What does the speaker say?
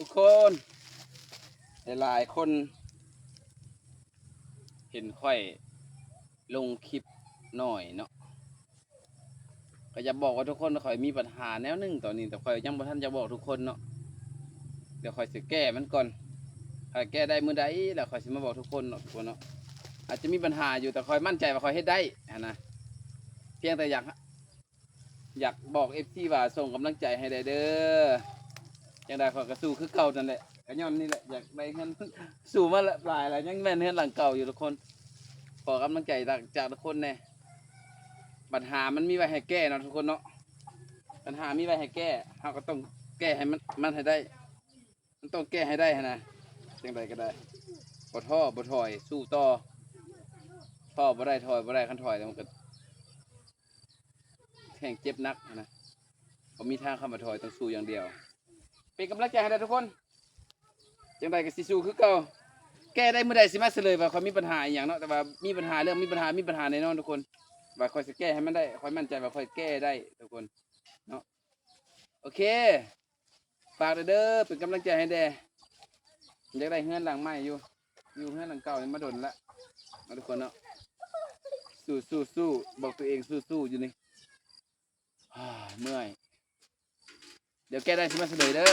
ທຸກຄົນ ຫຼາຍໆຄົນເຫັນຂ້ອຍລົງຄລິບໜ້ອຍເນາະ ກໍຢາກບອກວ່າທຸກຄົນ ຂ້ອຍມີບັນຫາແນວໜຶ່ງຕອນນີ້ ແຕ່ຂ້ອຍຍັງບໍ່ທັນຢາກບອກທຸກຄົນເນາະ ດຽວຂ້ອຍຊິແກ້ມັນກ່ອນ ຂ້ອຍແກ້ໄດ້ມື້ໃດແລ້ວຂ້ອຍຊິມາບອກທຸກຄົນເນາະ ທຸກຄົນເນາະ ອາດຈະມີບັນຫາຢູ່ ແຕ່ຂ້ອຍໝັ້ນໃຈວ່າຂ້ອຍເຮັດໄດ້ຫັ້ນນະ ພຽງແຕ່ຢາກ ຢາກບອກເອັຟຊີວ່າສົ່ງກຳລັງໃຈໃຫ້ແດ່ເດີ ຈັ່ງໃດຂ້ອຍກໍສູ້ຄືເກົ່ານັ້ນແຫຼະ ກໍຍ້ອນນີ້ແຫຼະ ຢາກໄດ້ເຮືອນ ສູ້ມາຫຼາຍແລ້ວ ຍັງແມ່ນເຮືອນຫຼັງເກົ່າຢູ່ທຸກຄົນ ຂໍກຳລັງໃຈຈາກ ຈາກທຸກຄົນແດ່ ບັນຫາມັນມີໄວ້ໃຫ້ແກ້ເນາະທຸກຄົນເນາະ ບັນຫາມີໄວ້ໃຫ້ແກ້ ເຮົາກໍຕ້ອງແກ້ໃຫ້ມັນ ມັນໃຫ້ໄດ້ ມັນຕ້ອງແກ້ໃຫ້ໄດ້ຫັ້ນນະ ຈັ່ງໃດກໍໄດ້ ບໍ່ທໍ້ບໍ່ຖອຍ ສູ້ຕໍ່ ທໍ້ບໍ່ໄດ້ ຖອຍບໍ່ໄດ້ ຄັນຖອຍແລ້ວມັນກໍ ແຮງເຈັບໜັກຫັ້ນນະ ບໍ່ມີທາງຄຳວ່າຖອຍ ຕ້ອງສູ້ຢ່າງດຽວ ເປັນກຳລັງໃຈໃຫ້ເດີທຸກຄົນ ຈັ່ງໃດກໍຊິສູ້ຄືເກົ່າ ແກ້ໄດ້ມື້ໃດຊິມາສະເຫຼີຍວ່າຂ້ອຍມີບັນຫາອີ່ຫຍັງເນາະ ແຕ່ວ່າມີບັນຫາ ເລື່ອງມີບັນຫາ ມີບັນຫາແນ່ນອນທຸກຄົນ ວ່າຂ້ອຍຊິແກ້ໃຫ້ມັນໄດ້ ຂ້ອຍໝັ້ນໃຈວ່າຂ້ອຍແກ້ໄດ້ທຸກຄົນເນາະ ໂອເຄ ຝາກແດ່ເດີ ເປັນກຳລັງໃຈໃຫ້ແດ່ ຢາກໄດ້ເຮືອນຫຼັງໃໝ່ຢູ່ ຢູ່ເຮືອນຫຼັງເກົ່ານີ້ມາດົນລະ ເນາະທຸກຄົນເນາະ ສູ້ໆໆ ບອກຕົວເອງສູ້ໆຢູ່ນີ້ ເມື່ອຍ ດຽວແກ້ໄດ້ຊິມາສະເໜີເດີ.